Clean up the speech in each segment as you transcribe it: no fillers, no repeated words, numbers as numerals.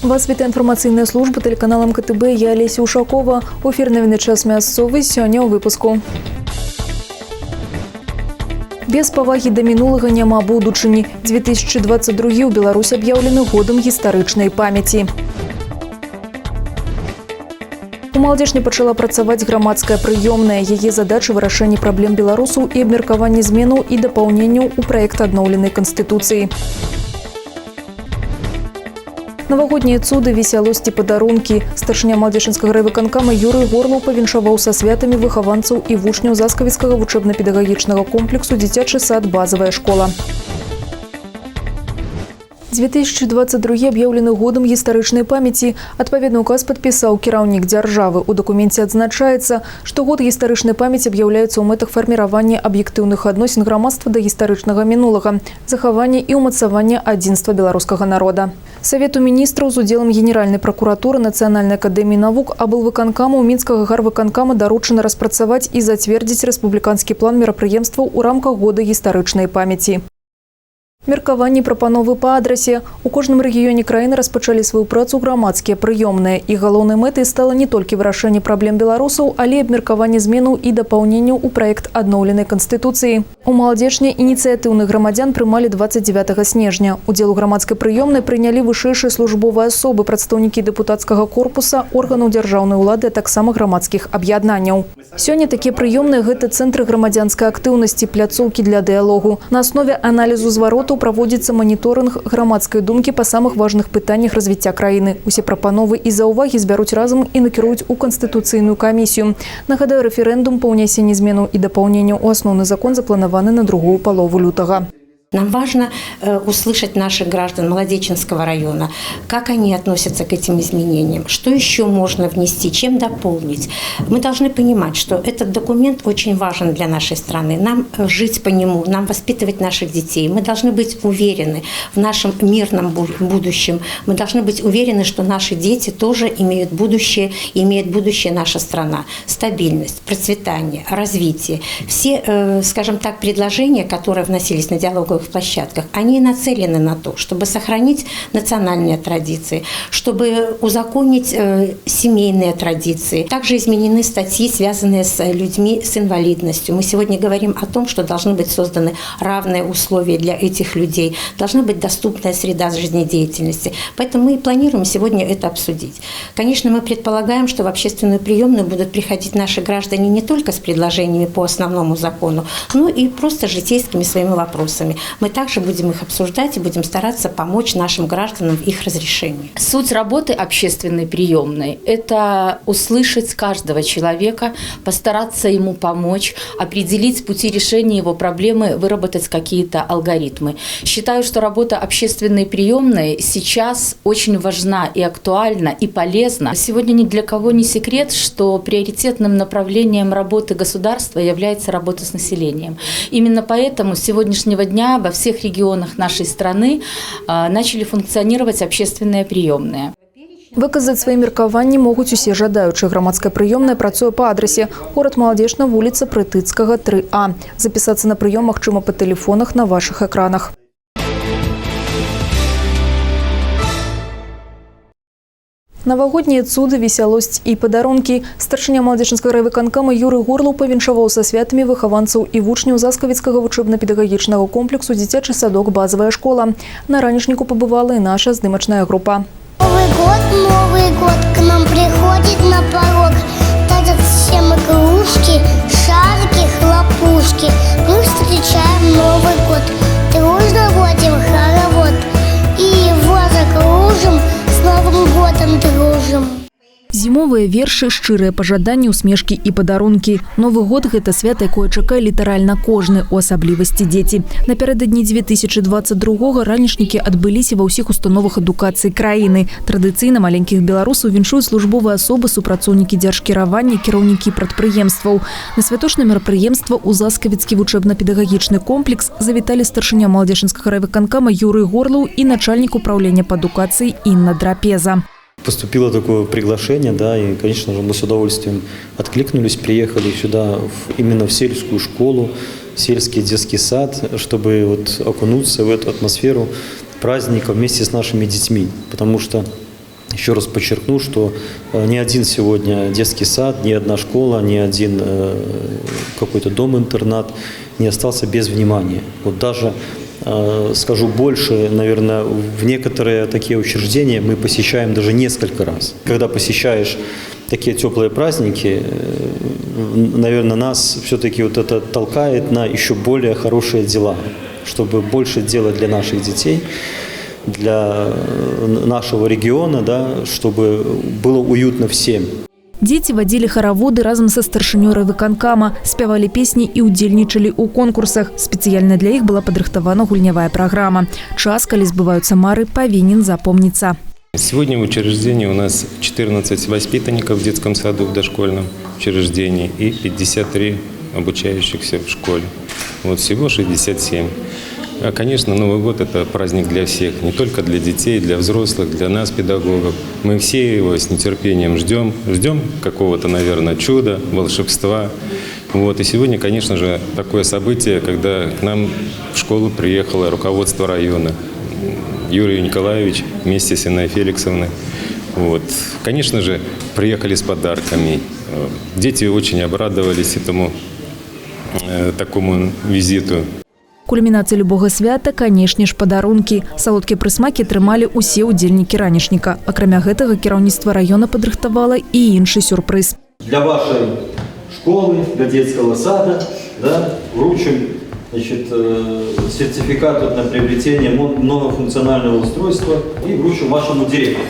Вас вітае інфармацыйная служба тэлеканала МКТБ. Я Алеся Ушакова. У эфір «Навіны час мясцовы», сёння ў выпуску. Без павагі да мінулага няма будучыні. 2022 ў Беларусі аб'яўлены годам гістарычнай памяці. У Маладзечне пачала працаваць грамадская прыёмная. Яе задача — вырашэнне праблем беларусаў і абмеркаванне зменаў і дапаўненняў у праект адноўленай канстытуцыі. Навагоднія цуды, весялосці, падарункі. Старшыня Маладзечанскага райвыканкама Юрый Горлаў павіншаваў са святамі выхаванцаў і вучняў Заскавіцкага вучэбна-педагагічнага комплексу «Дзіцячы сад базавая школа». 2022 аб'яўлены годам гістарычнай памяці. Адпаведны указ падпісаў кіраўнік дзяржавы. У дакуменце адзначаецца, што год гістарычнай памяці аб'яўляецца ў мэтах фарміравання аб'ектыўных адносін грамадства да гістарычнага мінулага, захавання і ўмацавання адзінства беларускага народа. Савету міністраў з удзелам Генеральнай пракуратуры, Нацыянальнай акадэміі навук, аблвыканкаму, Мінскага гарвыканкама даручана распрацаваць і зацвердзіць рэспубліканскі план мерапрыемстваў у рамках года гістарычнай памяці. Меркаванні, прапановы па адрасе. У кожным рэгіёне краіны распачалі сваю працу грамадскія прыёмныя. І галоўнай мэтай стала не толькі вырашэнне праблем беларусаў, але і абмеркаванне зменаў і дапаўненняў у праект адноўленай канстытуцыі. У Маладзечне ініцыятыўных грамадзян прымалі 29 снежня. Удзел у грамадскай прыёмнай прынялі вышэйшыя службовыя асобы, прадстаўнікі дэпутацкага корпуса, органаў дзяржаўнай улады, а таксама грамадскіх аб'яднанняў. Сёння такія прыёмныя — гэта цэнтры грамадзянскай актыўнасці, пляцоўкі для дыялогу. На аснове аналізу зваротаў праводзіцца маніторынг грамадскай думкі па самых важных пытаннях развіцця краіны. Усе прапановы і заўвагі збяруць разам і накіруюць у канстытуцыйную камісію. Нагадаю, рэферэндум па ўнясенні зменаў і дапаўненняў у асноўны закон запланаваны на другую палову лютага. Нам важно услышать наших граждан Молодеченского района, как они относятся к этим изменениям, что еще можно внести, чем дополнить. Мы должны понимать, что этот документ очень важен для нашей страны. Нам жить по нему, нам воспитывать наших детей. Мы должны быть уверены в нашем мирном будущем. Мы должны быть уверены, что наши дети тоже имеют будущее, и имеет будущее наша страна. Стабильность, процветание, развитие. Все, скажем так, предложения, которые вносились на диалоговых площадках, они нацелены на то, чтобы сохранить национальные традиции, чтобы узаконить семейные традиции. Также изменены статьи, связанные с людьми с инвалидностью. Мы сегодня говорим о том, что должны быть созданы равные условия для этих людей, должна быть доступная среда жизнедеятельности. Поэтому мы и планируем сегодня это обсудить. Конечно, мы предполагаем, что в общественную приемную будут приходить наши граждане не только с предложениями по основному закону, но и просто житейскими своими вопросами. Мы также будем их обсуждать и будем стараться помочь нашим гражданам в их разрешении. Суть работы общественной приемной – это услышать каждого человека, постараться ему помочь, определить пути решения его проблемы, выработать какие-то алгоритмы. Считаю, что работа общественной приемной сейчас очень важна и актуальна, и полезна. Сегодня ни для кого не секрет, что приоритетным направлением работы государства является работа с населением. Именно поэтому с сегодняшнего дня во всех регионах нашей страны начали функционировать общественные приемные. Выказаць свае меркаванні могуць усе жадаючыя. Грамадская прыёмная працуе па адрасе: горад Маладзечна, вуліца Прытыцкага, 3А. Запісацца на прыём магчыма па тэлефонах на вашых экранах. Навагоднія цуды, весялосць і падарункі. Старшыня Маладзечанскага райвыканкама Юрый Горлаў павіншаваў са святамі выхаванцаў і вучняў Заскавіцкага вучэбна-педагагічнага комплексу «Дзіцячы садок базавая школа». На ранішніку пабывала і наша здымачная група. Новый год, Новый год к нам приходит на порог. Дарят всем игрушки, шарики, хлопушки. Мы встречаем Новый год, дружно водим хоровод. И его закружим, с Новым годом дружим. Зімовыя вершы, шчырыя пажаданні, усмешкі і падарункі. Новы год — гэта свята, якое чакае літаральна кожны, у асаблівасці дзеці. Напярэдадні 2022 ранішнікі адбыліся ва ўсіх установах адукацыі краіны. Традыцыйна маленькіх беларусаў віншуюць службовыя асобы, супрацоўнікі дзяржкіравання, кіраўнікі прадпрыемстваў. На святочнае мерапрыемства ў Заскавіцкі вучэбна-педагагічны комплекс завіталі старшыня Маладзечанскага райвыканкама Юрый Горлаў і начальнік управлення па адукацыі Інна Драпеза. Поступило такое приглашение, да, и, конечно же, мы с удовольствием откликнулись, приехали сюда, именно в сельскую школу, сельский детский сад, чтобы вот окунуться в эту атмосферу праздника вместе с нашими детьми, потому что Еще раз подчеркну, что ни один сегодня детский сад, ни одна школа, ни один какой-то дом-интернат не остался без внимания. Вот даже, скажу больше, наверное, в некоторые такие учреждения мы посещаем даже несколько раз. Когда посещаешь такие теплые праздники, наверное, нас все-таки вот это толкает на еще более хорошие дела, чтобы больше делать для наших детей, для нашего региона, да, чтобы было уютно всем. Дзеці вадзілі хараводы разам са старшынёй райвыканкама, спявалі песні і ўдзельнічалі ў конкурсах. Спецыяльна для іх была падрыхтавана гульнявая праграма. Час, калі збываюцца мары, павінен запомніцца. Сегодня в учреждении у нас 14 воспитанников в детском саду в дошкольном учреждении и 53 обучающихся в школе. Вот всего 67. А, конечно, Новый год – это праздник для всех, не только для детей, для взрослых, для нас, педагогов. Мы все его с нетерпением ждем, ждем какого-то, наверное, чуда, волшебства. Вот. И сегодня, конечно же, такое событие, когда к нам в школу приехало руководство района, Юрий Николаевич вместе с Инной Феликсовной. Вот. Конечно же, приехали с подарками. Дети очень обрадовались этому такому визиту. Кульмінацыя любога свята, канешне ж, падарункі. Салодкія прысмакі атрымалі ўсе ўдзельнікі ранішніка. Акрамя гэтага, кіраўніцтва раёна падрыхтавала і іншы сюрпрыз. Для вашей школы, для детского сада, да, вручим, значит, сертификат вот на приобретение многофункционального устройства и вручим вашему директору.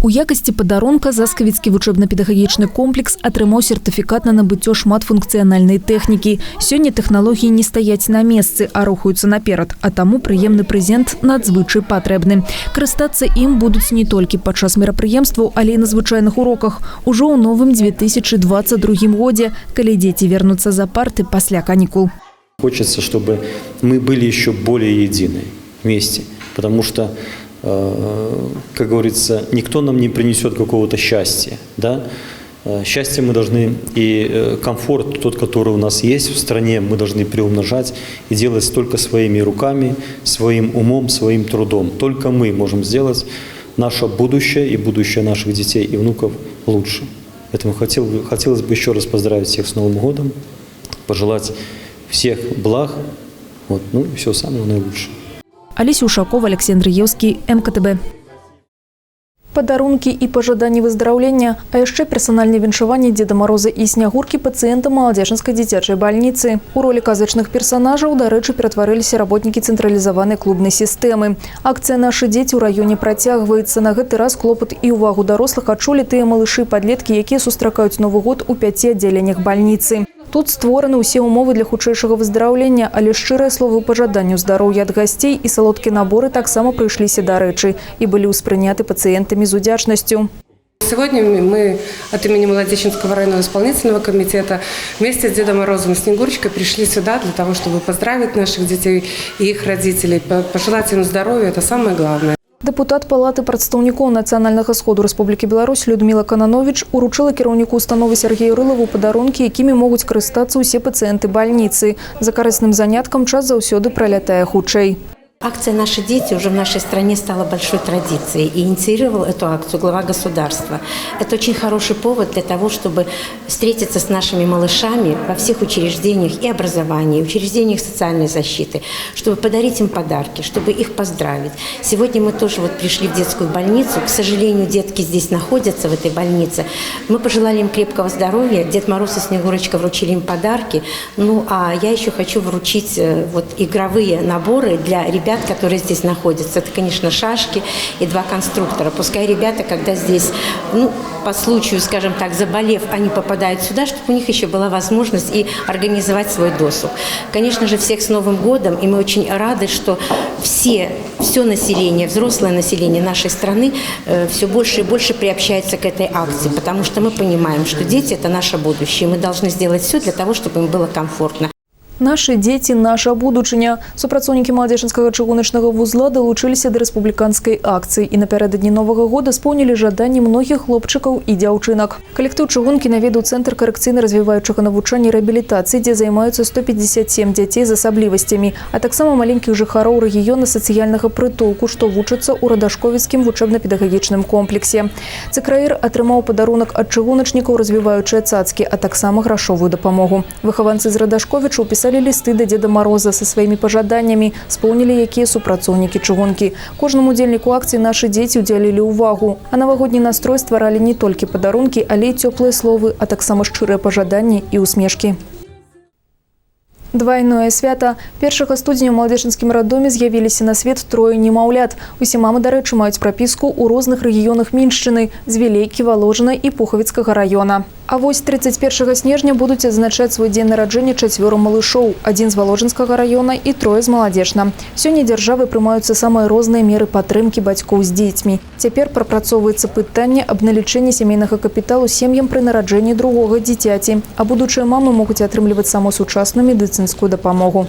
У якасці падарунка Заскавіцкі вучэбна-педагагічны комплекс атрымаў сертыфікат на набыццё шматфункцыянальнай тэхнікі. Сёння тэхналогіі не стаяць на месцы, а рухаюцца наперад, а таму прыемны прэзент надзвычай патрэбны. Карыстацца ім будуць не толькі падчас мерапрыемстваў, але і на звычайных уроках. Ужо ў новым 2022 годзе, калі дзеці вернуцца за парты пасля канікул. Хочется, чтобы мы были еще более едины вместе, потому что, как говорится, никто нам не принесет какого-то счастья. Да? Счастье мы должны и комфорт, тот, который у нас есть в стране, мы должны приумножать и делать только своими руками, своим умом, своим трудом. Только мы можем сделать наше будущее и будущее наших детей и внуков лучше. Поэтому хотелось бы еще раз поздравить всех с Новым годом, пожелать всех благ, вот, ну и всего самого наилучшего. Алеся Ушакова, Александр Еўскі, МКТБ. Падарункі і пажаданні выздараўлення, а яшчэ персанальнае віншаванне Дзеда Мароза і Снягуркі пацыентам маладзечанскай дзіцячай бальніцы. У ролі казачных персанажаў, дарэчы, ператварыліся работнікі цэнтралізаванай клубнай сістэмы. Акцыя «Нашы дзеці» ў раёне працягваецца. На гэты раз клопат і ўвагу дарослых адчулі тыя малышы і падлеткі, якія сустракаюць Новы год у 5 аддзяленнях бальніцы. Тут створаны ўсе ўмовы для хутчэйшага выздараўлення, але шчырыя словы пажаданню здароўя ад гасцей і салодкія наборы таксама прыйшліся дарэчы і былі ўспрыняты пацыентамі з удзячнасцю. Сегодня мы от имени Молодечненского районного исполнительного комитета вместе с Дедом Морозом и Снегурочкой пришли сюда для того, чтобы поздравить наших детей и их родителей, пожелать им здоровья, это самое главное. Дэпутат Палаты прадстаўнікоў Нацыянальнага сходу Рэспублікі Беларусь Людміла Канановіч уручыла кіраўніку установы Сергею Рылаву падарункі, якімі могуць карыстацца ўсе пацыенты бальніцы. За карысным заняткам час заўсёды пралятае хутчэй. Акция «Наши дети» уже в нашей стране стала большой традицией, и инициировал эту акцию глава государства. Это очень хороший повод для того, чтобы встретиться с нашими малышами во всех учреждениях и образования, и учреждениях социальной защиты, чтобы подарить им подарки, чтобы их поздравить. Сегодня мы тоже вот пришли в детскую больницу. К сожалению, детки здесь находятся, в этой больнице. Мы пожелали им крепкого здоровья. Дед Мороз и Снегурочка вручили им подарки. Ну, а я еще хочу вручить вот игровые наборы для ребят, которые здесь находятся. Это, конечно, шашки и 2 конструктора. Пускай ребята, когда здесь, ну, по случаю, скажем так, заболев, они попадают сюда, чтобы у них еще была возможность и организовать свой досуг. Конечно же, всех с Новым годом, и мы очень рады, что все население, взрослое население нашей страны все больше и больше приобщается к этой акции, потому что мы понимаем, что дети – это наше будущее, и мы должны сделать все для того, чтобы им было комфортно. Нашы дзеці – наша будучыня. Супрацоўнікі Маладзечанскага чыгуначнага вузла далучыліся да рэспубліканскай акцыі і напярэдадні Новага года споўнілі жаданні многіх хлопчыкаў і дзяўчынак. Калектыў чыгункі наведаў цэнтр карэкцыйна-развіваючага навучання і рэабілітацыі, дзе займаюцца 157 дзяцей з асаблівасцямі, а таксама маленькіх жыхароў рэгіёна сацыяльнага прытулку, што вучацца ў Радашковіцкім вучэбна-педагагічным комплексе. ЦКРАІР атрымаў падарунак ад чыгуначнікаў, развіваючыя цацкі, а таксама грашовую дапамогу. Выхаванцы з Радашковічаў пісалі лісты да Дзеда Мароза са сваімі пажаданнямі, споўнілі якія супрацоўнікі чыгункі. Кожнаму удзельніку акцыі «Нашы дзеці» удзялілі ўвагу. А навагодні настрой стваралі не толькі падарункі, але і цёплыя словы, а таксама шчырыя пажаданні і усмешкі. Двайное свята. 1 студзеня ў маладзечанскім раддоме з'явіліся на свет трое немаўлят. Усе мамы, дарэчы, маюць прапіску ў розных рэгіёнах Міншчыны – з Вілейкі, Валожына і Пухавіцкага раёна. А вось 31 снежня будуць адзначаць свой дзень нараджэння чацвёра малышоў. Адзін з Валожынскага раёна і трое з Маладзечна. Сёння дзяржавай прымаюцца самыя розныя меры падтрымкі бацькоў з дзецьмі. Цяпер прапрацоўваецца пытанне аб налічэнні сямейнага капіталу сем'ям пры нараджэнні другога дзіцяці. А будучыя мамы могуць атрымліваць самую сучасную медыцынскую дапамогу.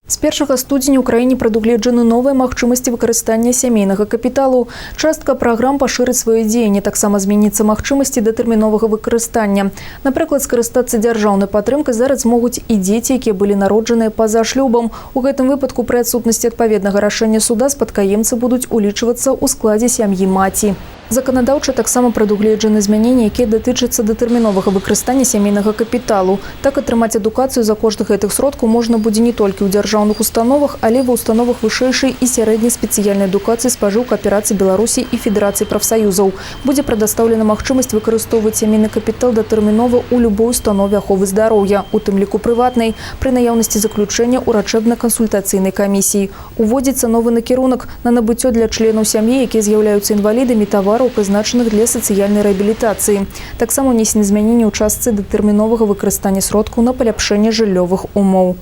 З 1 студзеня ў краіне прадугледжаны новыя магчымасці выкарыстання сямейнага капіталу. Частка праграм пашырыць сваё дзеянне, таксама зменіцца магчымасці датэрміновага выкарыстання. Напрыклад, скарыстацца дзяржаўнай падтрымкай зараз змогуць і дзеці, якія былі народжаныя па-за шлюбам. У гэтым выпадку пры адсутнасці адпаведнага рашэння суда спадкаемцы будуць улічвацца ў складзе сям'і маці. Заканадаўча таксама прадугледжаны змяненні, якія датычацца датэрміновага выкарыстання сямейнага капіталу. Так, атрымаць адукацыю за кошт гэтых сродкаў можна будзе не толькі ў дзяржаўных установах, але і ва установах вышэйшай і сярэдняй спецыяльнай адукацыі спажыўкааперацыі Беларусі і Федэрацыі прафсаюзаў. Будзе прадастаўлена магчымасць выкарыстоўваць сямейны капітал датэрмінова ў любой установе аховы здароўя, у тым ліку прыватнай, пры наяўнасці заключэння ўрачэбна-кансультацыйнай камісіі. Уводзіцца новы накірунак на набыццё для членаў сям'і, якія з'яўляюцца інвалідамі, тавараў, прызначаных для сацыяльнай рэабілітацыі. Таксама ўнесены змяненні ў частцы датэрміновага выкарыстання сродкаў на паляпшэнне жыллёвых умоў.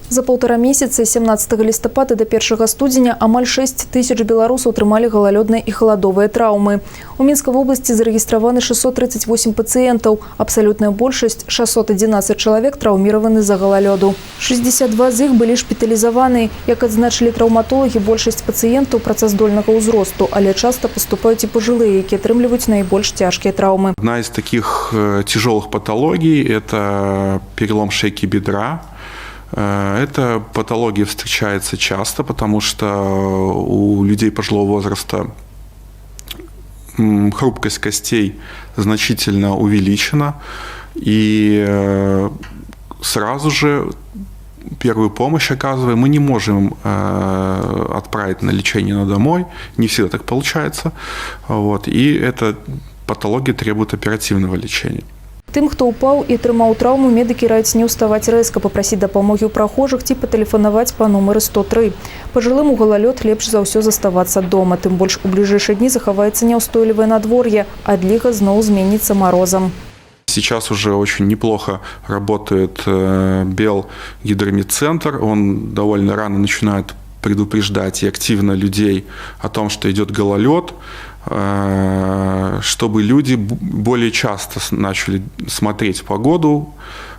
За паўтара месяца з 17 лістапада да 1 студзеня амаль 6 тысяч беларусаў атрымалі галалёдныя і халадовыя траўмы. У Мінскай вобласці зарэгістраваны 638 пацыентаў. Абсалютная большасць, 611 чалавек, траўміраваны з-за галалёду. 62 з іх былі шпіталізаваны. Як адзначылі траўматолагі, большасць пацыентаў працаздольнага ўзросту, але часта паступаюць і пажылыя, якія атрымліваюць найбольш цяжкія траўмы. Одна из таких тяжелых патологий – это перелом шейки бедра. Эта патология встречается часто, потому что у людей пожилого возраста хрупкость костей значительно увеличена, и сразу же первую помощь оказываем. Мы не можем отправить на лечение на домой, не всегда так получается. Вот, и эта патология требует оперативного лечения. Тым, хто ўпаў і атрымаў траўму, медыкі раюць не ўставаць рэзка, папрасіць дапамогі ў прахожых ці патэлефанаваць па нумары 103. Пажылым у галалёд лепш за ўсё заставацца дома, тым больш у бліжэйшыя дні захаваецца няўстойлівае надвор'е, адліга зноў зменіцца марозам. Сейчас уже очень неплохо работает Белгидрометцентр. Он довольно рано начинает предупреждать и активно людей о том, что идет гололед, чтобы люди более часто начали смотреть погоду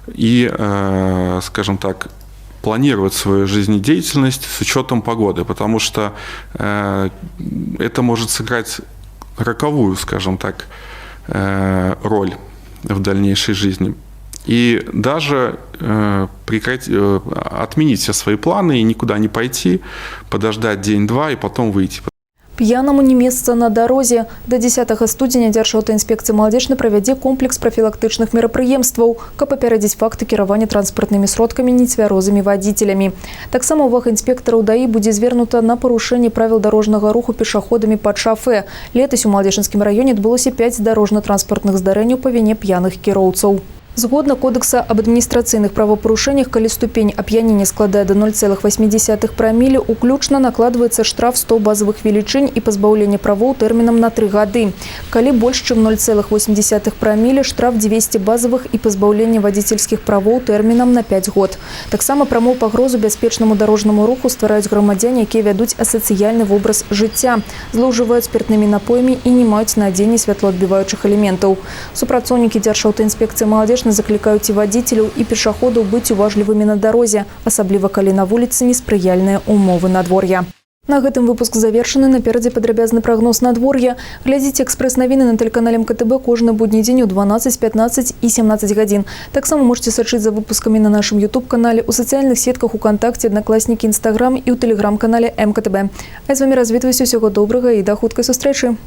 и, скажем так, планировать свою жизнедеятельность с учетом погоды, потому что это может сыграть роковую, скажем так, роль в дальнейшей жизни. И даже отменить все свои планы и никуда не пойти, подождать день-два и потом выйти. П'янаму не месца на дарозе. Да 10 студзеня Дзяржаўтаінспекцыя Маладзечна правядзе комплекс прафілактычных мерапрыемстваў, каб папярэдзіць факты кіравання транспартнымі сродкамі нецвярозымі вадзіцелямі. Таксама увага інспектараў ДАІ будзе звернута на парушэнне правіл дарожнага руху пешаходамі пад шафэ. Летась у Маладзечанскім раёне адбылося 5 дарожна-транспартных здарэнняў па віне п'яных кіроўцаў. Згодна Кодэкса аб адміністрацыйных правапарушэннях, калі ступень ап'янення складае да 0,8 праміле, уключна накладваецца штраф 100 базавых велічынь і пазбаўленне правоў тэрмінам на 3 гады. Калі больш, чым 0,8 праміле, штраф 200 базавых і пазбаўленне вадзіцельскіх правоў тэрмінам на 5 год. Таксама прамую пагрозу бяспечнаму дарожнаму руху ствараюць грамадзяне, якія вядуць асацыяльны вобраз жыцця, злоўжываюць спіртнымі напоямі і не маюць на адзенні святлоадбіваючых элементаў. Супрацоўнікі Дзяржаўтаінспекцыі Маладзечна заклікаюць і вадзіцеляў, і пешаходаў быць уважлівымі на дарозе, асабліва калі на вуліцы неспрыяльныя умовы надвор'я. На гэтым выпуск завершаны. Наперадзе падрабязны прагноз надвор'я. Глядзіце экспрэс-навіны на тэлеканале МКТБ кожны будні дзень у 12, 15 і 17 гадзін. Таксама можете сачыць за выпускамі на нашым YouTube-канале, у сацыяльных сетках УКантакце, Аднакласнікі, Інстаграм і ў тэлеграм-канале МКТБ. А я з вамі развітваюся. Усяго добрага і да хуткай сустрэчы.